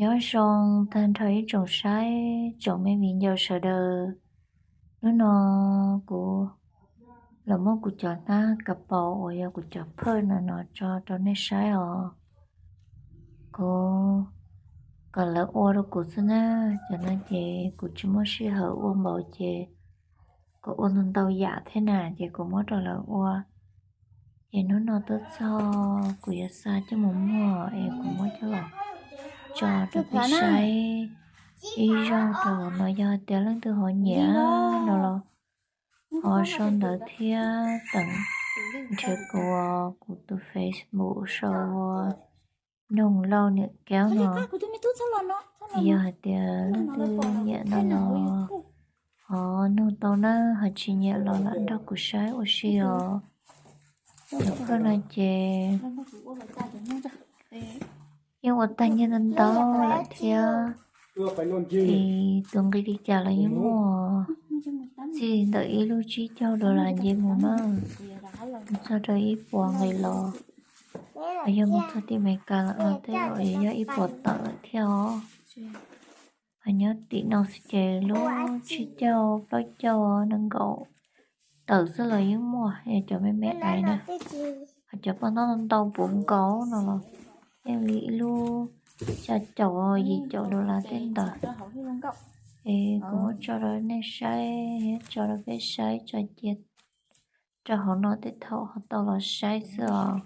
Nyob zoo tag nrho ib tsoom saib tsoom me viv ncaus sawv daws. Hnub no kuv los muab kuv cov hnab kav paus uas yog kuv cov phawj no no tso rau nej saib os. Kuv kom lawv ua rau kuv xwb na, cov no ces kuv tsis muaj sij hawm ua npaum ces kuv ua ntau ntau yam thiab na ces kuv muab rau lawv ua. Ces hnub no tuaj txog kuv yuav xa coj mus muag es kuv muab coj los tso rau peb saib ib zaug rau no, yog tias leej twg ho nyiam no los ho sau ntawv thiab teem nrhiav kuv, kuv tus Facebook sau ua Noog Lauj Niam Keeb no. Yog hais tias leej twg nyiam no los ho nug tau na, ho tsis nyiam los lam nrog kuv saib ua si os. Cov kawj no ces yeej ua tag nyiaj ntau ntau lawm thiab. Es tus nqi li cas los yeej muaj, txij ntawm ib lub tsib caug dollar nce mus na, mus txog rau ib puas nqe los. Yog mus txog tim Amelikas lawm no tej zaum yog ib puas tawm lawm thiab os. Ho nyob tim no xwb ces lub tsib caug plaub caug nees nkaum tawm xwb los yeej muaj, yog cov me me ais na. Ho cov paj ntaub ntau puv nkaus no los yeej li ib lub xya caum yim caum dollar tej ntawd. Es kuv muab tso rau nej saib, tso rau peb saib, tso cia rau hauv no tej thaum ho tau los saib xwb os.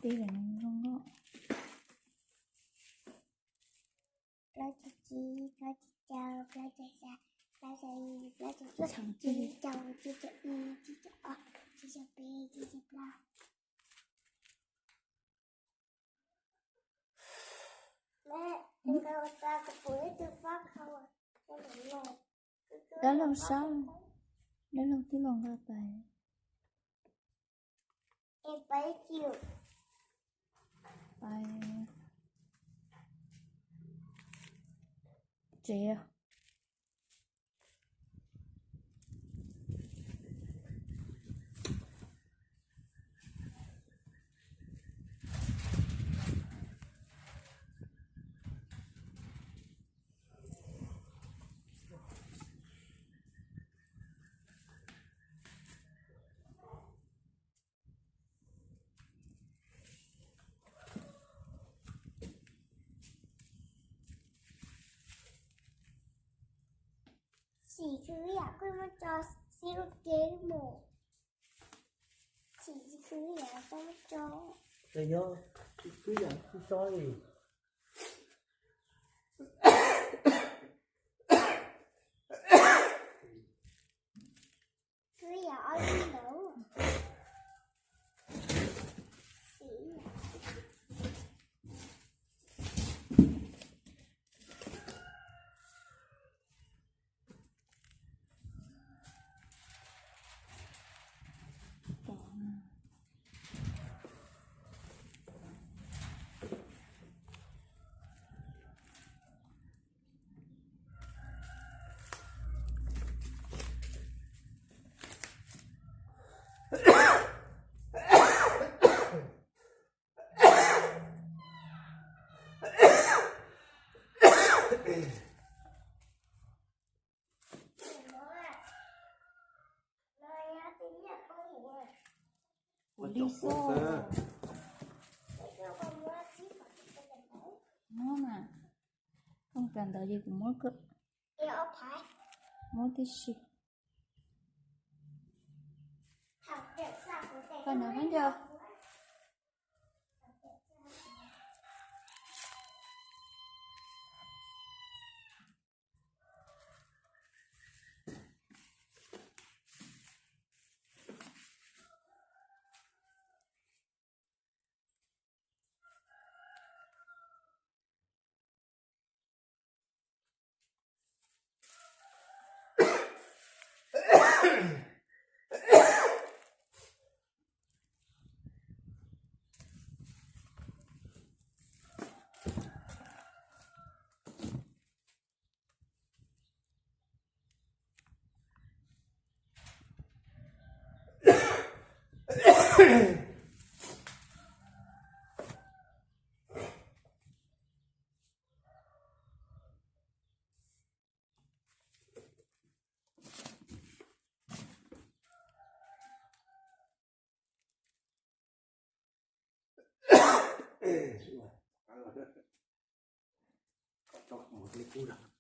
Dab laug saib, dab laug twb los nqa pais. Pais tsev. Xim khwv ib yam, kuj muab tso xib ua ke mus. Xim khwv ib yam, tso muab tso. Yog khwv ib yam, tso li. Khwv ib yam, ob lub ntawd. Xim. Kuv li xwb. Muab mas, koj kam ntawd ces kuv muab kawm. Muab tib si. Koj nov nco. Li qub zog.